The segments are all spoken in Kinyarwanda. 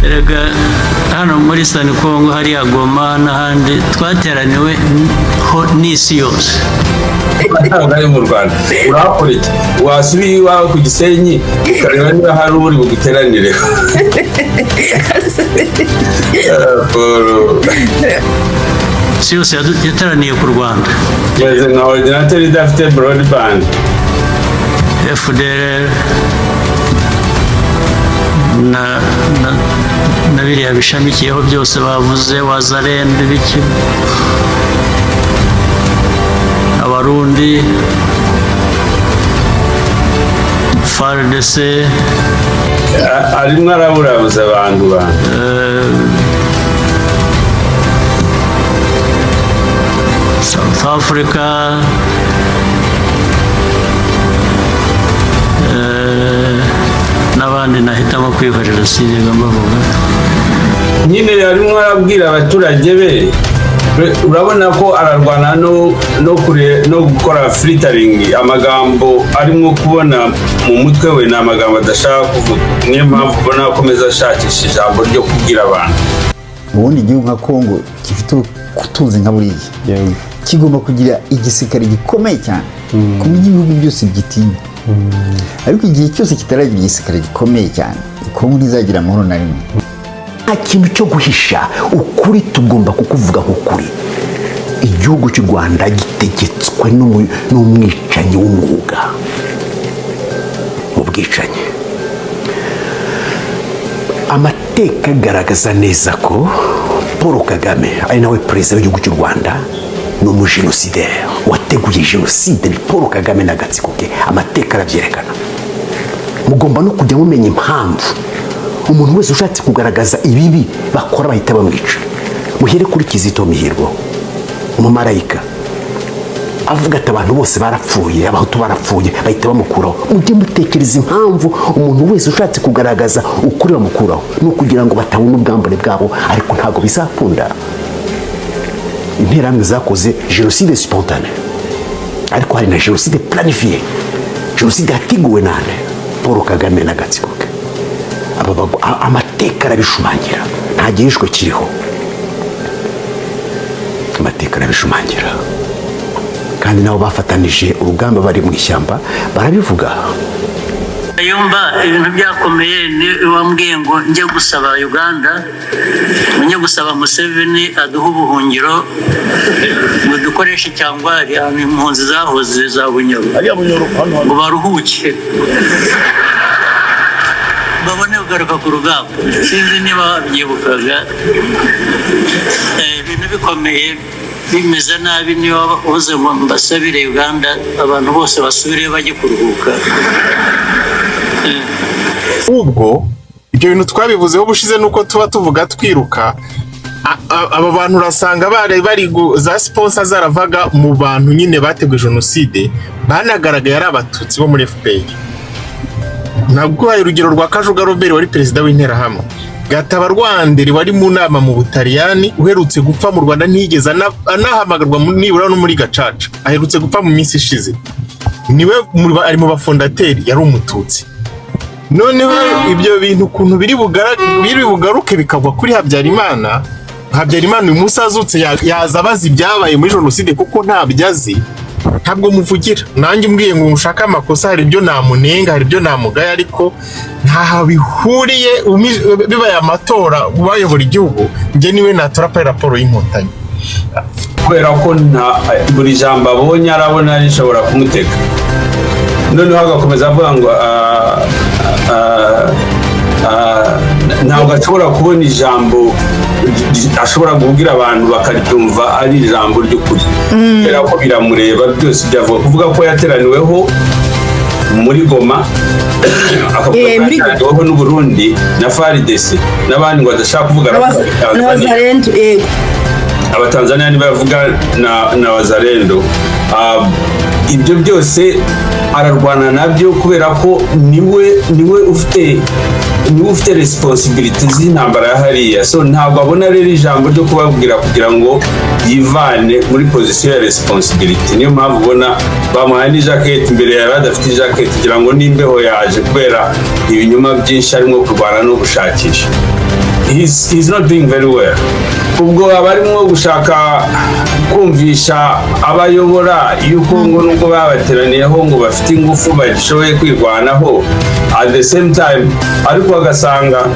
Erega hano muri Eastern Congo, hariya Goma n'ahandi, twateraniwe ho n'isi yose. Ntabwo ari mu Rwanda, urahakora iki? Wasubiye iwawe ku Gisenyi ukareba niba hari uri buguteranire. Paul. Isi yose yateraniye ku Rwanda. Meze nka ordinateur idafite broadband. FDLR na biriya bishamikiyeho byose bavuze, Wazalendo, biki, Abarundi, FARDC. Arimo araburabuza abantu bantu. South Africa, n'abandi nahitamo kwihorera, sinigwa mbavuga. Nyine arimo arabwira abaturage be. Urabona ko ararwana no kure no gukora filtering amagambo arimo kubona mu mutwe we. Ni amagambo adashaka kuvuga, niyo mpamvu ubona akomeza ashakisha ijambo ryo kubwira abantu. Ubundi igihugu nka Kongo gifite ubutunzi nka buriya kigomba kugira igisirikare gikomeye cyane ku buryo ibihugu byose byitinya, ariko igihe cyose kitaragira igisirikare gikomeye cyane, Kongo ntizagira amahoro na rimwe. Nta kintu cyo guhisha ukuri, tugomba kukuvuga nk'ukuri. Igihugu cy'u Rwanda gitegetswe n'umwicanyi w'umwuga mu bwicanyi. Amateka agaragaza neza ko Paul Kagame, ari nawe perezida w'igihugu cy'u Rwanda, ni umujenosideri wateguye jenoside. Ni Paul Kagame n'agatsiko ke, amateka arabyerekana. Mugomba no kujya mumenya impamvu umuntu wese ushatse kugaragaza ibibi bakora bahita bamwica. Muhere kuri Kizito Mihigo, umumarayika, avuga ati: "Abantu bose barapfuye, Abahutu barapfuye", bahita bamukuraho. Mujye mutekereza impamvu umuntu wese ushatse kugaragaza ukuri bamukuraho. Ni ukugira ngo batabona ubwambure bwabo, ariko ntabwo bizakunda. Interahamwe zakoze jenoside spontanée, ariko hari na jenoside planifiée, jenoside yateguwe nane? Paul Kagame n'agatsiko ke. Amateka arabishumangira, nta gihishwe kiriho, amateka arabishumangira. Kandi nabo bafatanije urugamba bari mu ishyamba barabivuga. Yumva ibintu byakomeye, ni wambwiye ngo njye gusaba Uganda, njye gusaba Museveni aduhe ubuhungiro ngo dukoreshe cyangwa ahantu impunzi zahoze za Bunyoro, Hariya Bunyoro hano hano. ngo baruhuke babone kugaruka ku rugamba. Sinzi niba babyibukaga. Ibintu bikomeye bimeze nabi, niba uvuze ngo mbasabire Uganda, abantu bose basubireyo bajye kuruhuka. Ubwo ibyo bintu twabivuzeho ubushize, nuko tuba tuvuga twiruka. Aba bantu urasanga bari bari za sponsor zaravaga mu bantu nyine bateguye jenoside, banagaragaye ari Abatutsi bo muri FPR. Naguhaye urugero rwa Kajuga Robert wari perezida w'Interahamwe, Gatabarwa André wari mu nama mu Butaliyani, uherutse gupfa mu Rwanda, ntiyigeze anahamagarwa nibura no muri Gacaca, aherutse gupfa mu minsi ishize, niwe ari mu ba fondateurs, yari Umututsi. Noneho ibyo bintu ukuntu biri bugaruke bikagwa kuri Habyarimana. Habyarimana uyu munsi azutse yaza abaza ibyabaye muri jenoside, kuko ntabyo azi. Ntabwo muvugira, nanjye umbwiye ngo mushake amakosa, hari ibyo namunenga, hari ibyo namugaya, ariko ntaho bihuriye. Bibaye amatora bayobora igihugu, njye niwe natora pa raporo y'Inkotanyi. Kubera ko nta buri jambo abonye arabona rishobora kumutega, noneho agakomeza avuga ngo ntabwo ashobora kubona ijambo ashobora kubwira abantu bakaryumva ari ijambo ry'ukuri, kubera ko biramureba byose ibyo avuga. Kuvuga ko yateraniweho muri Goma, akavuga ko Muri Goma. yateraniweho n'Uburundi na FARDC n'abandi, ngo adashaka kuvuga raporo ya Na Tanzania. Wazalendo, yego. Abatanzania nibavuga na Wazalendo. Ibyo byose ararwana nabyo kubera ko niwe ufite responsibility z'intambara ya hariya. So ntabwo abona rero ijambo ryo kubabwira kugira ngo yivane muri position ya responsibility. Niyo mpamvu ubona bamuhaye n'ijaketi, imbere yari adafite ijaketi, kugira ngo n'imbeho yaje, kubera ibinyoma byinshi arimo kurwana no gushakisha. He's not doing very well. Ubwo aba arimo gushaka kumvisha abayobora yuko ngo nubwo babateraniyeho ngo bafite ingufu, bashoboye kwirwanaho at the same time, ariko agasanga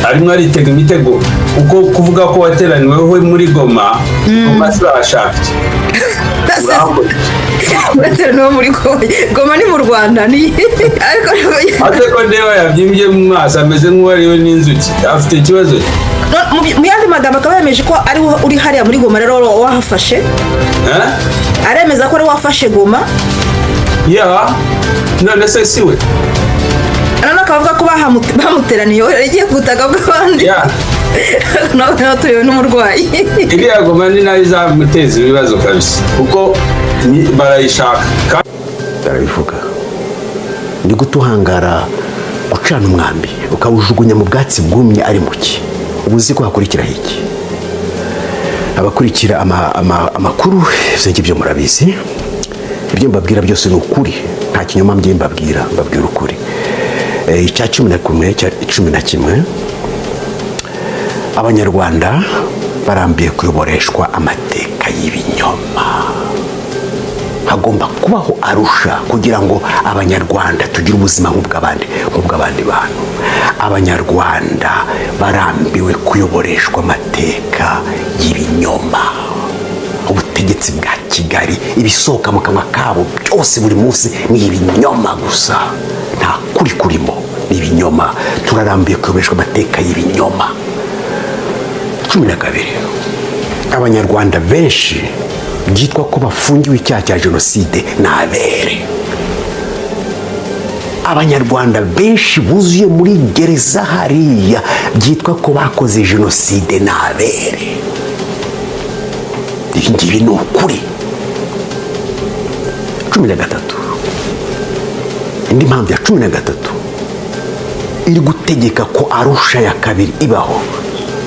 arimo aritega imitego, kuko kuvuga ko wateraniweho muri Goma, Goma si bahashaka iki? Urambona. Bateraniwe muri Goma. Goma ni mu Rwanda ni, ariko Ate ko ndeba yabyimbye mu maso, ameze nk'uwariwe n'inzuki, afite ikibazo ki? No, mu yandi magambo akaba yemeje ko ari we uri hariya muri Goma rero wahafashe. Eh? Aremeza ko ari we wafashe Goma. Ya, none se si we? Noneho akaba avuga ko bamuteraniye yagiye ku butaka bw'abandi. Nawe nawe turiwe n'umurwayi. Iriya Goma ni nayo izamuteza ibibazo kabisa, kuko barayishaka. Barabivuga, ni gute uhangara gucana umwambi ukawujugunya mu bwatsi bwumye ari muke? Uba uzi ko hakurikiraho iki? Abakurikira amakuru, ibyo ngibyo murabizi. Ibyo mbabwira byose ni ukuri, nta kinyoma mgiye mbabwira, mbabwira ukuri. Icya 11, cya 11, Abanyarwanda barambiye kuyoboreshwa amateka y'ibinyoma. Hagomba kubaho Arusha kugira ngo Abanyarwanda tugire ubuzima nk'ubw'abandi bantu. Abanyarwanda barambiwe kuyoboreshwa amateka y'ibinyoma. Ubutegetsi bwa Kigali, ibisohoka mu kanwa kabo byose buri munsi ni ibinyoma gusa, nta kuri kurimo, ni ibinyoma. Turarambiye kuyoboreshwa amateka y'ibinyoma. 12, Abanyarwanda benshi byitwa ko bafungiwe icyaha cya jenoside ni abere. Abanyarwanda benshi buzuye muri gereza hariya byitwa ko bakoze jenoside ni abere. Ibi ngibi ni ukuri. 13, indi mpamvu ya 13 iri gutegeka ko Arusha ya kabiri ibaho,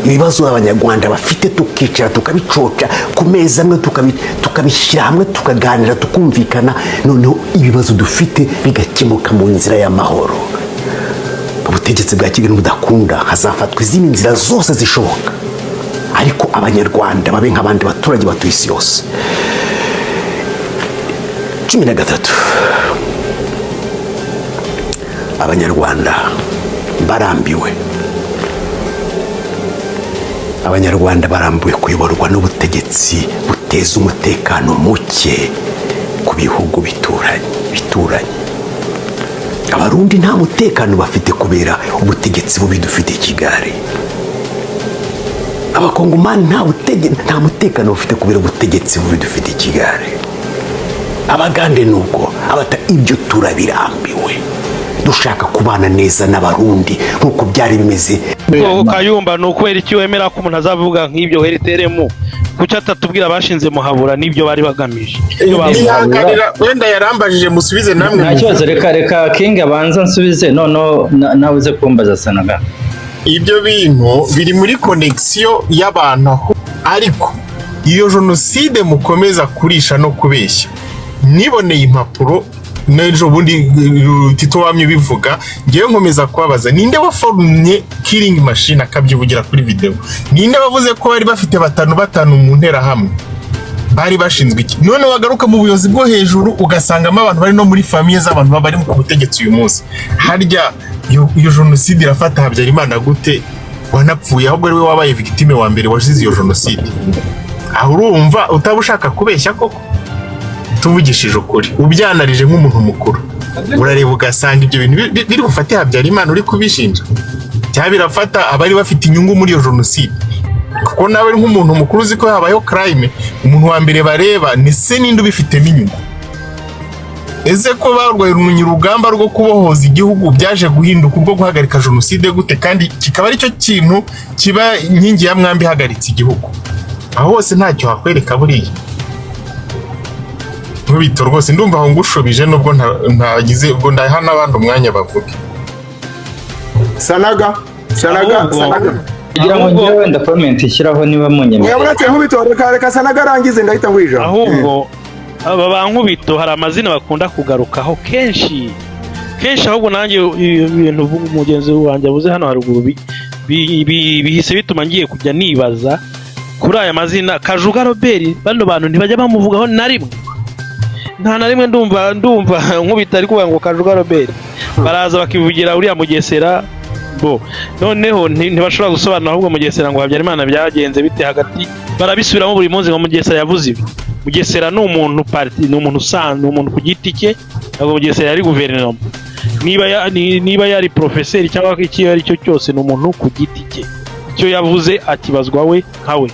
ibibazo Abanyarwanda bafite tukicara tukabicoca ku meza amwe, tukabishyira hamwe, tukaganira, tukumvikana, noneho ibibazo dufite bigakemuka mu nzira y'amahoro. Ubutegetsi bwa Kigali budakunda, hazafatwa izindi nzira zose zishoboka, ariko Abanyarwanda babe nk'abandi baturage batuye isi yose. 13, Abanyarwanda barambiwe kuyoborwa n'ubutegetsi buteza umutekano muke ku bihugu bituranye. Abarundi nta mutekano bafite kubera ubutegetsi bubi dufite i Kigali. Abakongomani nta mutekano bafite kubera ubutegetsi bubi dufite i Kigali. Abagande ni uko, abata ibyo turabirambiwe. Dushaka kubana neza n'Abarundi nk'uko byari bimeze. Ubwo Kayumba, ni ukubera iki wemera ko umuntu azavuga nk'ibyo RTLM? Kuki atatubwira abashinze Muhabura n'ibyo bari bagamije, ibyo bavuze? Nihanganira, wenda yarambajije, musubize namwe. Nta kibazo, reka King abanza nsubize, noneho nawe uze kumbaza Sanaga. Ibyo bintu biri muri connexion y'abantu aho, ariko iyo jenoside mukomeza kurisha no kubeshya, niboneye impapuro n'ejo bundi, Tito wamye ubivuga, ngewe nkomeza kubabaza: ninde waforumye killing machine akabyivugira kuri video? Ninde wavuze ko bari bafite batanu batanu mu nterahamwe? Bari bashinzwe iki? None wagaruka mu buyobozi bwo hejuru ugasangamo abantu bari no muri famille z'abantu baba bari ku butegetsi uyu munsi. Harya iyo jenoside irafata Habyarimana gute, wanapfuye, ahubwo ari we wabaye victime wa mbere wazize iyo jenoside? Aho urumva utaba ushaka kubeshya koko? Tuvugishije ukuri, ubyanarije nk'umuntu mukuru, urareba ugasanga ibyo bintu biri bufate Habyarimana uri kubishinja, cyangwa birafata abari bafite inyungu muri iyo jenoside? Kuko nawe nk'umuntu mukuru uzi ko habayeho crime, umuntu wa mbere bareba ni se ninde ubifitemo inyungu. Ese ko barwanye urugamba rwo kubohoza igihugu, byaje guhinduka ubwo guhagarika jenoside gute, kandi kikaba aricyo kintu kiba inkingi ya mwambi ihagaritse igihugu? Aho hose ntacyo hakwereka buriya. Nkubito rwose, ndumva aho ngushubije, nubwo ntagize ubwo ndaha n'abandi umwanya bavuge. Sanaga, Sanaga. Sanaga. Kugira ngo ngire wenda comment ishyiraho, niba Oya. munyemerera. Uretse Nkubito, reka Sanaga arangize, ndahita nguha ijambo. Ahubwo aba ba Nkubito hari amazina bakunda kugarukaho kenshi kenshi. Ahubwo nanjye ibintu mugenzi wanjye avuze hano haruguru. Bihise bituma ngiye kujya nibaza kuri aya mazina Kajuga Robert. Bano bantu ntibajya bamuvugaho na rimwe, nta na rimwe. Ndumva nkubita ari kuvuga ngo Kajuga Robert, baraza bakivugira uriya Mugesera bo. Noneho ntibashobora gusobanura ahubwo Mugesera ngo Habyarimana byagenze bite hagati. Barabisubiramo buri munsi ngo Mugesera yavuze ibi. Mugesera ni umuntu parti, ni umuntu usanzwe, ni umuntu ku giti cye. Ntabwo Mugesera yari guverinoma. Niba yari profeseri cyangwa icyo ari cyo cyose, ni umuntu ku giti cye. Icyo yavuze akibazwa we nkawe.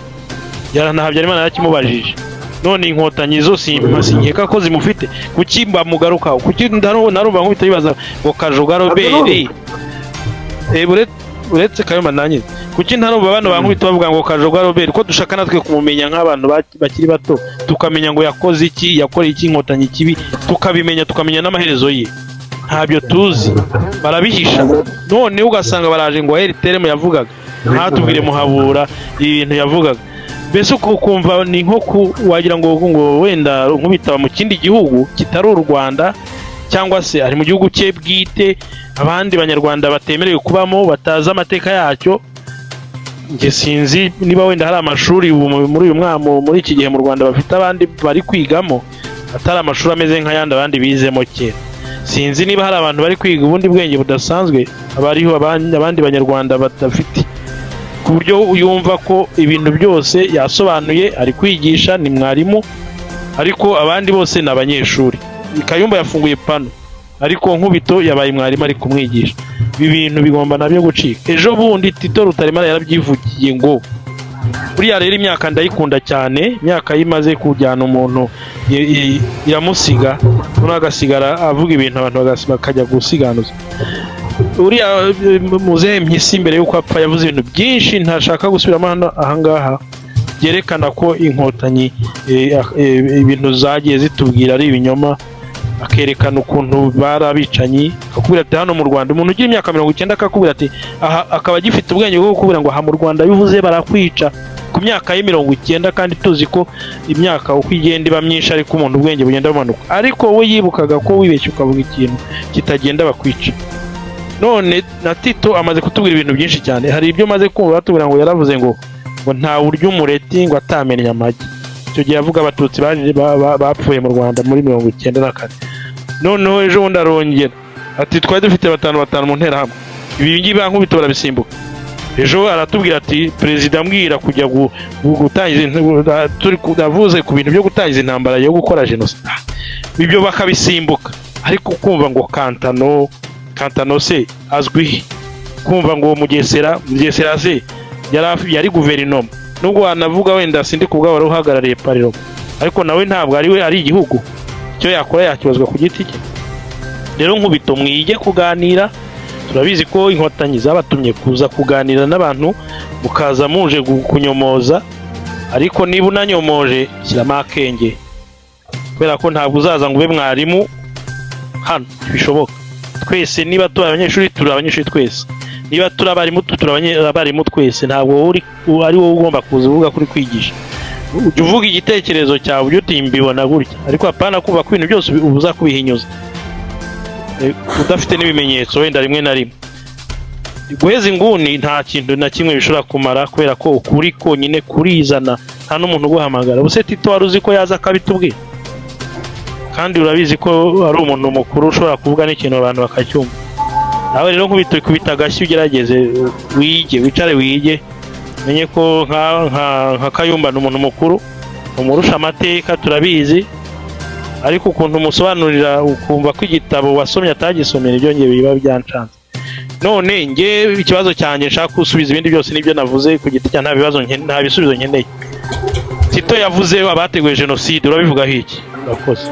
Na Habyarimana yarakimubajije. None Inkotanyi zo sinkeka ko zimufite. Kuki bamugarukaho? Kuki narumva nkubita bibaza ngo Kajuga Robert? Uretse Kayumba nanjye, kuki ntarumva bano bankubita bavuga ngo Kajuga Robert, ko dushaka natwe kumumenya nk'abantu bakiri bato, tukamenya ngo yakoze iki, yakoreye iki Inkotanyi kibi, tukabimenya, tukamenya n'amaherezo ye? Ntabyo tuzi, barabihisha. None ugasanga baraje ngo RTLM yavugaga, ntatubwire Muhabura ibintu yavugaga. Mbese ukumva ni nko wagira ngo wenda nkubitaba mu kindi gihugu kitari u Rwanda, cyangwa se ari mu gihugu cye bwite abandi Banyarwanda batemerewe kubamo, batazi amateka yacyo. Njye sinzi niba wenda hari amashuri ubu muri uyu mwaka, muri iki gihe mu Rwanda bafite abandi bari kwigamo, atari amashuri ameze nk'ayandi abandi bizemo kera. Sinzi niba hari abantu bari kwiga ubundi bwenge budasanzwe abariho abandi Banyarwanda badafite, ku buryo yumva ko ibintu byose yasobanuye. Ari kwigisha, ni mwarimu, ariko abandi bose ni abanyeshuri. Kayumba yafunguye pano, ariko Nkubito yabaye mwarimu, ari kumwigisha. Ibi bintu bigomba nabyo gucika. Ejo bundi Tito Rutaremara yarabyivugiye ngo buriya rero imyaka ndayikunda cyane. Imyaka ye imaze kujyana umuntu iramusiga, noneho agasigara avuga ibintu abantu bakajya gusiganuza. Uriya muzehe Mpyisi mbere y'uko apfa yavuze ibintu byinshi ntashaka gusubiramo hano ahangaha, byerekana ko Inkotanyi ibintu zagiye zitubwira ari ibinyoma, akerekana ukuntu bari abicanyi. Akakubwira ati hano mu Rwanda, umuntu ugira imyaka 90 akakubwira ati aha, akaba agifite ubwenge bwo kukubwira ngo aha mu Rwanda iyo uvuze barakwica, ku myaka ye 90, kandi tuzi ko imyaka uko igenda iba myinshi ariko umuntu ubwenge bugenda bumanuka. Ariko we yibukaga ko wibeshye ukavuga ikintu kitagenda bakwica. None na Tito amaze kutubwira ibintu byinshi cyane. Hari ibyo maze kumva batubwira ngo yaravuze ngo ntawe urya umureti ngo atamennye amagi. Icyo gihe avuga Abatutsi bapfuye mu Rwanda muri 94. Noneho ejo bundi arongera ati twari dufite batanu batanu mu Nterahamwe. Ibi ngibi bankubita barabisimbuka. Ejo aratubwira ati perezida ambwira kujya gutangiza turi avuze ku bintu byo gutangiza intambara yo gukora jenoside, ibyo bakabisimbuka. Ariko kumva ngo Kantano se azwi, kumva ngo Mugesera se yari guverinoma, nubwo wanavuga wenda sindi kubwa wari uhagarariye parlement, ariko nawe ntabwo ari we ari igihugu. Icyo yakora yakibazwa ku giti cye. Rero Nkubito, mwige kuganira. Turabizi ko Inkotanyi zabatumye kuza kuganira n'abantu, mukaza muje kunyomoza, ariko niba unanyomoje shyiramo akenge, kubera ko ntabwo uzaza ngo ube mwarimu hano, ntibishoboka. Twese niba turi abanyeshuri, turi abanyeshuri twese. Niba turi abarimu, turi abarimu twese. Ntabwo wowe ari wowe ugomba kuza uvuga kuri kwigisha. Ujya uvuga igitekerezo cyawe, ujya uti mbibona gutya, ariko apana kumva ko ibintu byose uza kubihinyuza udafite n'ibimenyetso. Wenda rimwe na rimwe guheza inguni nta kintu na kimwe bishobora kumara, kubera ko ukuri konyine kurizana, nta n'umuntu uguhamagara. Ubuse Tito wari uzi ko yaza akabitubwira? Kandi urabizi ko ari umuntu mukuru ushobora kuvuga n'ikintu abantu bakacyumva. Nawe rero nkubita kubita agashyi, ugerageze wige, wicare wige, menye ko nka Kayumba ni umuntu mukuru, umurusha amateka turabizi, ariko ukuntu umusobanurira ukumva ko igitabo wasomye atagisomye, nibyo ngiye biba byancanze. None nge ikibazo cyanjye nshaka gusubiza, ibindi byose nibyo navuze ku giti cyanjye, nta bibazo nta bisubizo nkeneye. Tito yavuze abateguye jenoside, urabivugaho iki? Urakoze.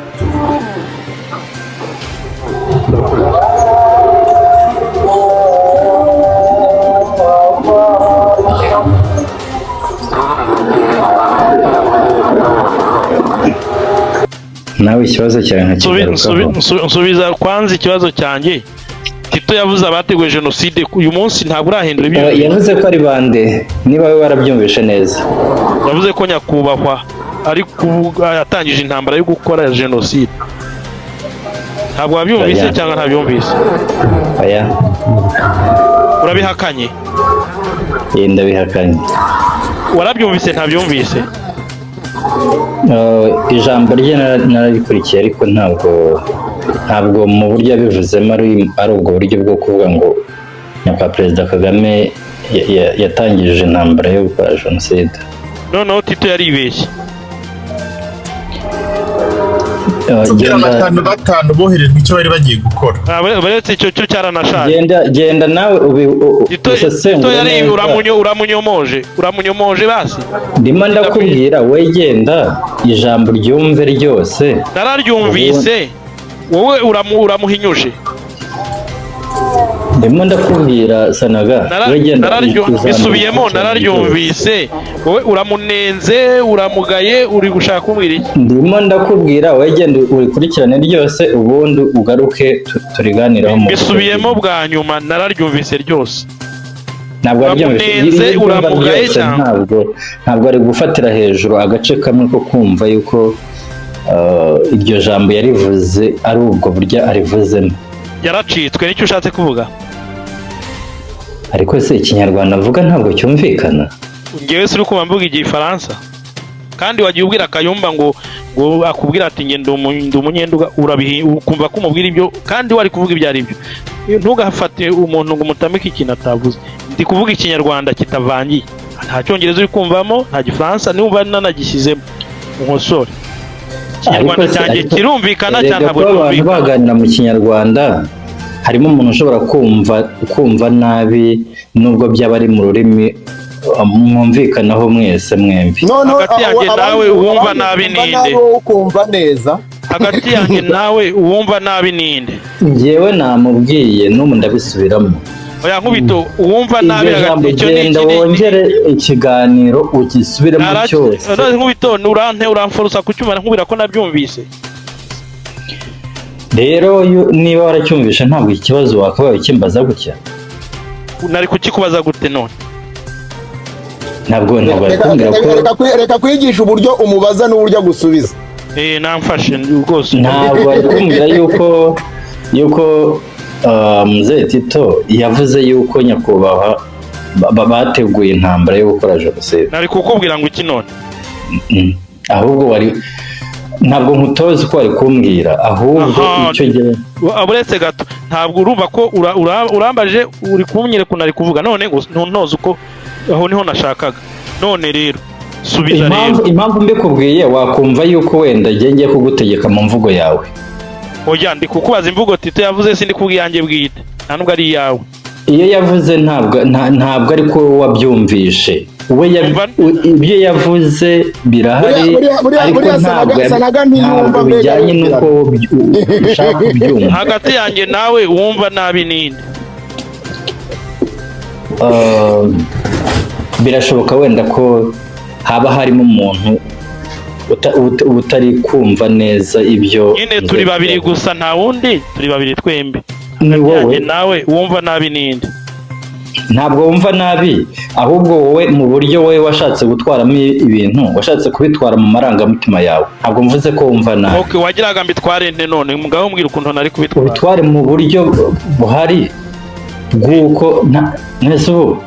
Nawe ikibazo cyawe nkakigarukaho. Nsubiza kwanza ikibazo cyanjye. Tito yavuze abateguye jenoside, uyu munsi ntabwo urahindura ibyo. Yavuze ko ari bande, niba we warabyumvishe neza? Yavuze ko nyakubahwa ari kuvuga yatangije intambara yo gukora jenoside. Ntabwo wabyumvise? Oya. Cyangwa ntabyumvise? Oya. Urabihakanye? Ndabihakanye. Warabyumvise, ntabyumvise? Ijambo rye nararikurikiye, ariko ntabwo mu buryo yabivuzemo ari ubwo buryo bwo kuvuga ngo nyakubahwa Perezida Kagame yatangije intambara yo gukora jenoside. Noneho Tito yaribeshye? Tubwira. Genda. Batanu batanu boherejwe icyo bari bagiye gukora. Ah, uretse icyo cyo cyaranashaje. Genda nawe Tito usesengure yari neza. Uramunyomoje basi. Ndimo ndakubwira, we genda ijambo ryumve ryose. Nararyumvise, wowe uramuhinyuje. Ndimo ndakubwira, Sanaga, we genda ijambo Bisubiyemo. ukurikirane ryose. Nararyumvise, wowe uramunenze, uramugaye, uri gushaka kumbwira iki? Ndimo ndakubwira, wowe genda urikurikirane ryose, ubundi ugaruke turiganireho mu buryo Bisubiyemo bwa nyuma, nararyumvise ryose. Ntabwo waryumvise. Uramunenze, Iyo uryumva uramugaye ryose, cyangwa? Ntabwo ari gufatira hejuru agace kamwe ko kumva yuko iryo jambo yarivuze ari ubwo buryo arivuzemo. Yaracitswe, nicyo ushatse kuvuga? Ariko se Ikinyarwanda mvuga ntabwo cyumvikana? Ngewe suri kumva mvuga Igifaransa, kandi wagiye ubwira Kayumba ngo akubwira ati nge ndi umunyenduga, urabihi ukumva ko umubwira ibyo kandi wari kuvuga ibyo ari byo. Ntugafate umuntu ngo umutamike ikintu atavuze. Ndi kuvuga Ikinyarwanda kitavangiye, nta Cyongereza uri kumvamo, nta Gifaransa. Niba nanagishyizemo unkosore. Ikinyarwanda Ariko se- cyanjye kirumvikana Erega cyane, ntabwo kuba abantu cyumvikana. baganira mu Kinyarwanda, harimo umuntu ushobora kumva nabi, nubwo byaba ari mu rurimi mwumvikanaho mwese mwembi. Noneho Hagati yanjye nawe uwumva nabi abandi bumva ninde? nabi, wowe ukumva neza. Hagati yanjye nawe uwumva nabi ninde? Njyewe namubwiye, n'ubu ndabisubiramo. Oya Nkubito, uwumva nabi Iryo jambo hagati icyo ni genda iki wongere ikiganiro ugisubiremo cyose. None Nkubito, urante uramforusa kucyumva nkubwira ko nabyumvise. Rero niba waracyumvishe, ntabwo iki kibazo wakabaye ukimbaza gutya. Nari kukikubaza gute none? Ntabwo ari kumbwira ko Reka kwigisha uburyo umubaza n'uburyo agusubiza. Namfashe rwose. Ntabwo ari kumbwira yuko Mzee Tito yavuze yuko nyakubahwa bateguye intambara yo gukora jenoside. Nari kukubwira ngo iki none? Ahubwo wari, ntabwo nkutoza uko wari kumbwira, ahubwo icyo gihe Uretse gato, ntabwo urumva ko urambaje, uri kunyereka ukuntu ari kuvuga none ngo ntuntoze uko. Aho niho nashakaga. None rero subiza. Impamvu Rero impamvu mbikubwiye, wakumva yuko wenda ngiye kugutegeka mu mvugo yawe. Oya, ndi kukubaza imvugo Tito yavuze, sindi kuvuga iyanjye bwite, nta nubwo ari iyawe. Iyo yavuze ntabwo ari ko wabyumvishe. We ibyo yavuze birahari, Buriya ariko buriya ntabwo Sanaga ntiyumva ntabwo mbega bijyanye yumvira. n'uko ushaka kubyumva. Hagati yanjye nawe wumva nabi ninde? Birashoboka wenda ko haba harimo umuntu utari kumva neza ibyo. Nyine turi babiri gusa, nta wundi, turi babiri twembi. Ni wowe. Yanjye nawe wumva nabi ninde? Ntabwo wumva nabi, ahubwo wowe mu buryo wowe washatse gutwaramo ibintu, washatse kubitwara mu marangamutima yawe. Ntabwo mvuze ko wumva nabi. Okay, wagiraga mbitware nte none? Ngaho mbwira ukuntu nari kubitwara. Ubitware mu buryo buhari bw'uko mwese ubu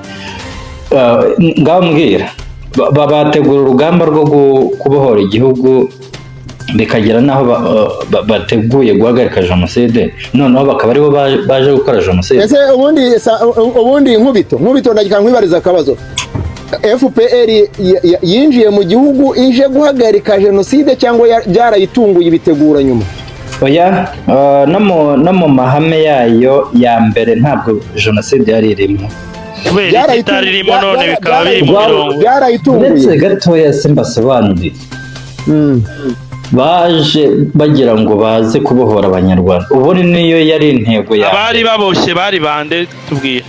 ngaho mbwira, bategura urugamba rwo kubohora igihugu, bikagera n'aho bateguye guhagarika jenoside, noneho bakaba aribo baje gukora jenoside. Ese ubundi Nkubito, ndagira nkwibariza akabazo: FPR yinjiye mu gihugu ije guhagarika jenoside, cyangwa byarayitunguye ibitegura nyuma? Oya, no mu mahame yayo ya mbere ntabwo jenoside yari irimo. Kubera iki itari irimo none bikaba biri mu mirongo? Byarayitunguye. Uretse gatoya, simbasobanurire. Baje bagira ngo baze kubohora Abanyarwanda, ubundi niyo yari intego ya Abari baboshye bari bande? Tubwira.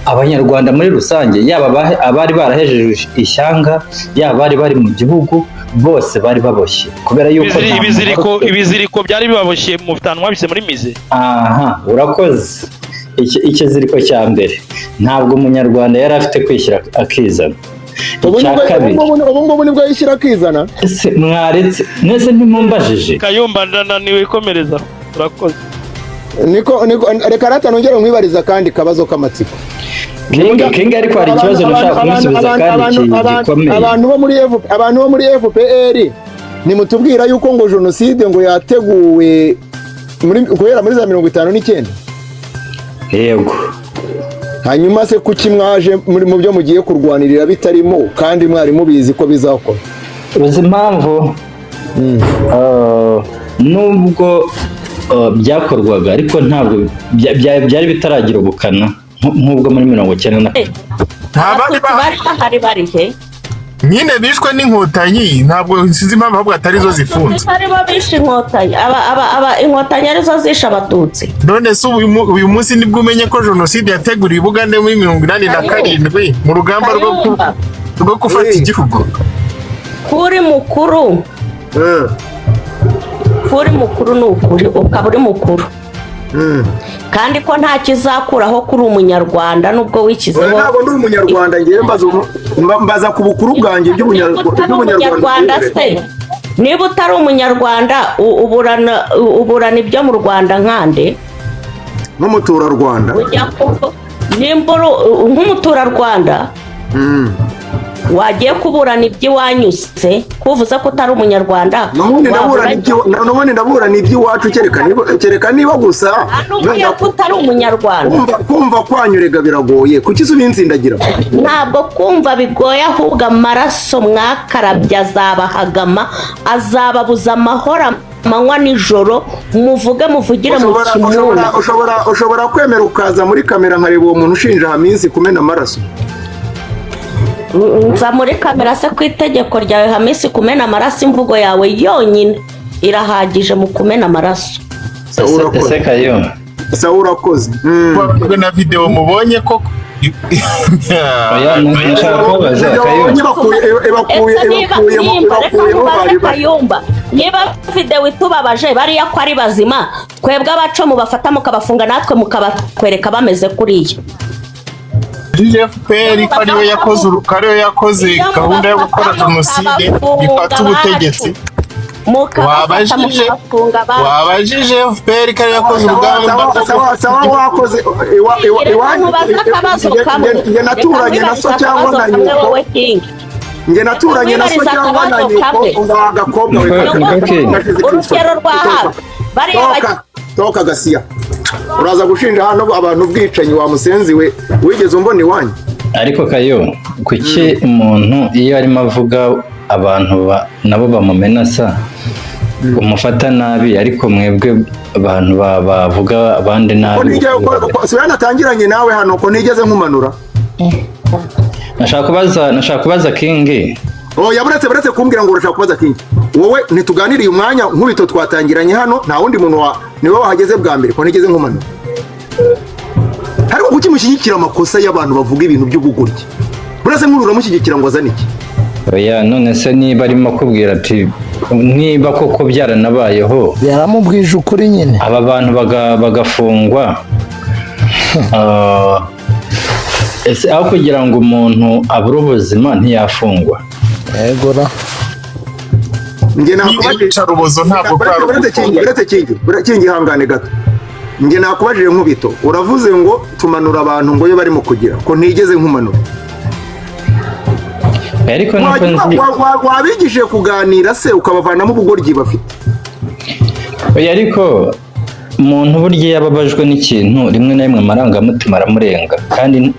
Abanyarwanda muri rusange, yaba abari barahejeje ishyanga, yaba abari bari mu gihugu, bose bari baboshye kubera yuko nta Ibiziriko muntu wari ibiziriko byari bibaboshye mu bitanu mwabise muri mize. Aha, urakoze. Ikiziriko cya mbere, ntabwo Umunyarwanda yari afite kwishyira akizana. Ubu Icya kabiri ubu ngubu nibwo yishyira akizana. Ese mwaretse mwese ntimumbajije? Kayumba, ndananiwe, ikomereza, urakoze. Niko reka rata nongere nkwibariza akandi kabazo k'amatsiko. King, ariko hari ikibazo nashaka kumusubiza kandi gikomeye. Abantu bo muri FPR nimutubwira yuko ngo jenoside ngo yateguwe guhera muri za 59. Yego. Hanyuma se kuki mwaje muri mu byo mugiye kurwanirira bitarimo, kandi mwari mubizi ko bizakora? Uzi impamvu? Nubwo byakorwaga, ariko ntabwo byari bitaragira ubukana nk'ubwo muri 90. Nta bandi. Abatutsi bari bahari bari he? Nyine bishwe n'Inkotanyi, ntabwo sinzi impamvu ahubwo atari zo zifunze. Abatutsi aribo bishe Inkotanyi, aba Inkotanyi arizo zishe Abatutsi. None se uyu munsi nibwo umenye ko jenoside yateguriwe i Bugande muri 87 mu rugamba Kayumba. rwo gufata igihugu? Kuri mukuru, kuri mukuru ni ukuri, ukaba uri mukuru, kandi ko nta kizakuraho kuri umunyarwanda nubwo wikizeho. Ntabwo ndi umunyarwanda ngewe, mbaza ku bukuru bwanjye. Niba utari umunyarwanda se, niba utari umunyarwanda, uburana ibyo mu Rwanda nkande? Nk'umuturarwanda. Ujya nimba nk'umuturarwanda wagiye kuburana iby'iwanyu se, kuvuze ko utari umunyarwanda? N'ubundi ndaburana n'ubundi ndaburana iby'iwacu, kereka niba gusa Nubwiye ko utari umunyarwanda. Kumva kwanyu rega biragoye, kuki se ubinsindagira? Ntabwo kumva bigoye, ahubwo amaraso mwakarabye azabahagama, azababuza amahoro amanywa nijoro, muvuge muvugire mu Ushobora kimuna. ushobora kwemera ukaza muri kamera nkareba uwo muntu ushinja Hamisi kumena amaraso? Nza muri kamera se ku itegeko ryawe? Hamisi kumena amaraso, imvugo yawe yonyine irahagije mu kumena amaraso. Ese Kayo? Sawa, urakoze. Na videwo mubonye koko? Oya, nashaka kubabaza Kayo. Ese niba nimba reka nkubaze Kayumba, niba videwo itubabaje, bariya ko ari bazima, twebwe abaco mubafata mukabafunga, natwe mukabatwereka bameze kuriya? FPR ko ariyo yakoze gahunda yo gukora jenoside, ifata ubutegetsi. Mukabafata mukabafunga abacu. Wabajije FPR ko ariyo yakoze urugamba? Sawa, wakoze. Reka nkubaze akabazo kamwe. Njye naturanye na so Reka cyangwa na nkwibarize akabazo kamwe, nyoko? wowe King. Njye naturanye na so Reka cyangwa na nkwibarize nyoko? akabazo kamwe. Umva agakobwa we. Urugero rwa hafi, bariya Toka, toka gasiya, uraza gushinja hano abantu ubwicanyi wa musenzi we, wigeze umbona iwanyu? Ariko Kayo, kuki umuntu iyo arimo avuga abantu nabo bamumenasa umufata nabi, ariko mwebwe abantu bavuga abandi Ko nabi? si natangiranye nawe hano, ko ntigeze nkumanura? Nashaka kubaza King. Oya, buretse kumbwira ngo urashaka kubaza King. Wowe ntituganiriye umwanya nkubito twatangiranye hano, nta wundi muntu wa niwe wahageze bwa mbere, ko ntigeze nkumanura. Ariko kuki mushyigikira amakosa y'abantu bavuga ibintu by'ubugoryi? Buretse nk'uru uramushyigikira ngo azane iki? Oya, none se niba arimo akubwira ati niba koko byaranabayeho, yaramubwije ukuri nyine. Aba bantu bagafungwa, ese aho kugira ngo umuntu abure ubuzima ntiyafungwa? Yego ra. Njye nakubajije Iyicarubozo ntabwo kwari Buretse Kingi, buretse Kingi, buretse Kingi, ihangane gato. Njye nakubajije nkubito, uravuze ngo tumanura abantu ngo iyo barimo kugira, ko ntigeze nkumanura. Ariko nuko nzi Wabigishije kuganira se, ukabavanamo ubugoryi bafite? Oya, ariko umuntu burya iyo ababajwe n'ikintu, rimwe na rimwe amarangamutima aramurenga, kandi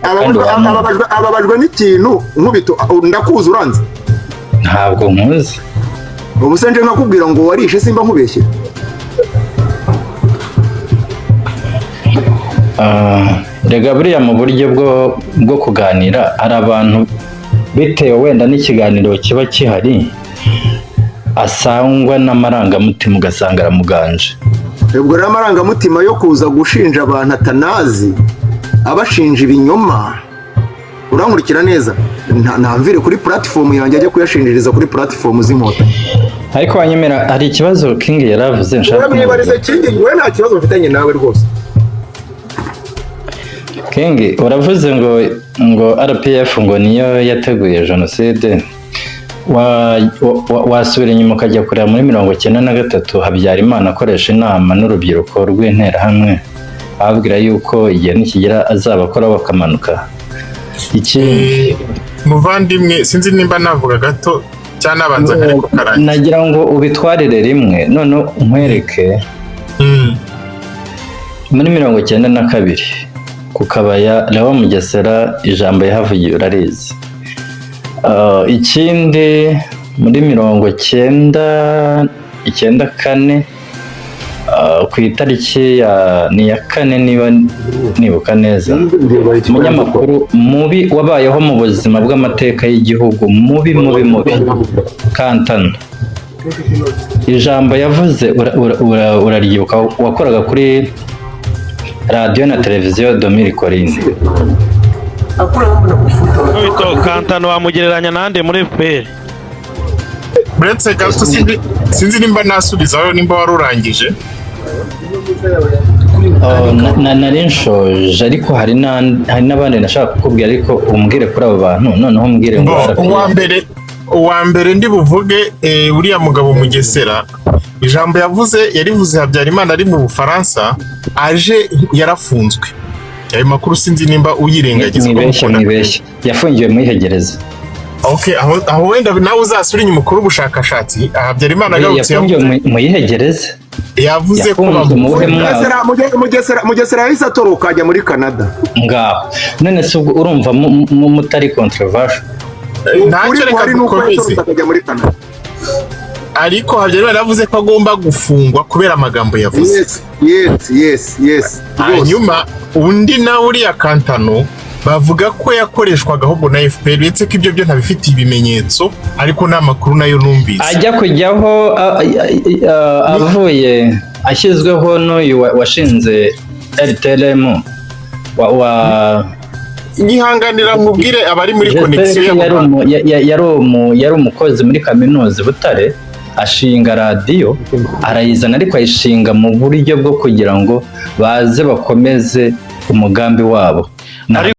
Ababajwe n'ikintu? Nkubito, ndakuzi, uranze? Ntabwo nkuzi. Ubu se nje nkakubwira ngo warishe, simba nkubeshye? Rega buriya mu buryo bwo kuganira, hari abantu bitewe wenda n'ikiganiro kiba gihari asangwa n'amarangamutima, ugasanga aramuganje. Ubwo rero amarangamutima yo kuza gushinja abantu atanazi, abashinja ibinyoma, urankurikira neza, ntamvire kuri platform yanjye ajya kuyashinjiriza kuri platform z'Inkotanyi. Ariko wanyemera, hari ikibazo King yaravuze nshaka Wowe mwibarize. kumubaza. Kingi, wowe nta kibazo mfitanye nawe rwose. King, uravuze ngo RPF ngo niyo yateguye jenoside. Wasubira inyuma ukajya kureba muri 93, Habyarimana akoresha inama n'urubyiruko rw'Interahamwe, ababwira yuko igihe nikigera azabakora bakamanuka. Ikindi, Muvandimwe, sinzi nimba navuga gato cyangwa nabanza nkareko karangiza. Nagira ngo ubitwarire rimwe, noneho nkwereke muri 92 ku Kabaya, Leon Mugesera ijambo yahavugiye urarizi. Ikindi muri 1994, ku itariki ya ni iya kane niba nibuka neza, umunyamakuru mubi wabayeho mu buzima bw'amateka y'igihugu, mubi mubi mubi, Kantano, ijambo yavuze uraryibuka, wakoraga kuri radiyo na televiziyo de Mille Collines. Nkubito, Kantano wamugereranya nande muri FPR? Uretse gato, sinzi nimba nasubizaho, nimba wari urangije. Oh, nari nshoje, ariko hari n'abandi nashaka kukubwira, ariko umbwire kuri abo bantu, noneho umbwire ngo Bo, RPF. Uwa mbere ndi buvuge, uriya mugabo Mugesera, ijambo yavuze yarivuze Habyarimana ari mu Bufaransa, aje yarafunzwe. Ayo makuru sinzi nimba uyirengagiza ko Mwibeshye, mukunda. mwibeshye, yafungiwe muri gereza. Okay, aho wenda nawe uzasubira inyuma ukore ubushakashatsi. Habyarimana agarutse Yafungiwe mu yihe gereza? Yavuze ko Yafunzwe mu buhe bamufunga. mwaka? Mugesera yahise atoroka ajya muri Canada. Ngaho none se ubwo urumva mutari controversial? Ntacyo, Ukuri reka guhari ni uko dukomeze. yatorotse akajya muri Canada. Ariko Habyarimana yavuze ko agomba gufungwa kubera amagambo yavuze. Yes. Rwose. Hanyuma undi nawe, uriya Kantano, bavuga ko yakoreshwaga ahubwo na FPR, uretse ko ibyo byo ntabifitiye ibimenyetso, ariko ni amakuru nayo numvise. Ajya kujyaho avuye ashyizweho n'uyu washinze RTLM wa Nyihanganira nkubwire abari muri J'espère connexion ko y'abo bantu. Yari umukozi muri kaminuza i Butare, ashinga radiyo arayizana, ariko ayishinga mu buryo bwo kugira ngo baze bakomeze umugambi wabo.